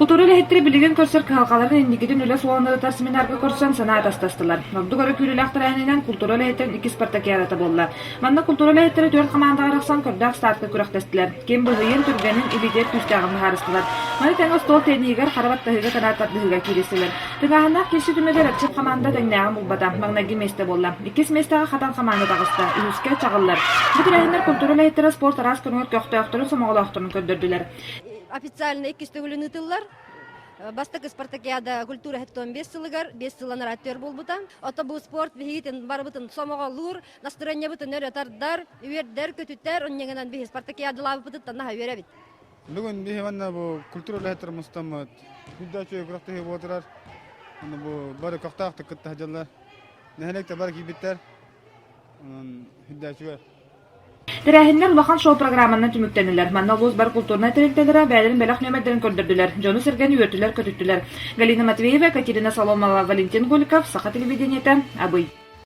Култуура үлэһиттэрэ билигин көрсөр кыһалҕаларын инникитин үлэ суолун ырытар семинарга көрсөн санаа атастастылар. Ордук өрө күүрүүлээх тэрээһининэн култуура үлэһиттэрин иккис спартакиадата буолла. Манна култуура үлэһиттэрэ түөрт хамаандаҕа арахсан көрдөөх стартка күрэхтэстилэр. Ким быһыйын, түргэнин, илиитигэр күүстээҕин быһаарыстылар. Маны тэҥэ остуол тенниһигэр, хара баттаһыыга канаат тардыһыыга кииристилэр. Тыҥааһыннаах киирсии түмүгэр Эрчим хамаанда тэҥнээҕин булбата. Маҥнайгы миэстэ буолла. Иккис миэстэҕэ Хатан хамаанда таҕыста. Үһүскэ Чаҕыллар. Бу тэрээһиннэр култуура үлэһиттэрэ спорт араас көрүҥэр көхтөөхтөрүн, сомоҕолоохторун көрдөрдүлэр. Официально иккис төгүлүн ыытыллар. Бастакы спартакиада культура 75 сылыгар 5 сылланар аттыар буолбута. Ото бу спорт биһигитин барыбытын сомоҕолуур, настырыанньабытын өрө тардар, үөрдэр, көтүтэр, онньаҥынан биһи спартакиадалаабыппытыттан наһаа үөрэбит. Бүгүн биһи манна бу культура үлэһиттэрэ мустаммыт үрдээччи күрэхтэһии буолар. Онно бу бары көхтөөхтүк кытта сылдьаллар. Нэһилиэктэр бары киирбиттэр. Онон үрдээччүгэ Тэрээһиннэр улахан шоу-программанан түмүктэннилэр. Манна улуус бар култуурунай тэрилтэлэрэ бэйэлэрин бэлэх нүөмэрдэрин көрдөрдүлэр, дьону-сэргэни үөртүлэр-көтүттүлэр. Галина Матвеева, Екатерина Соломова, Валентин Голиков, Саха телевидениетэ, Абый.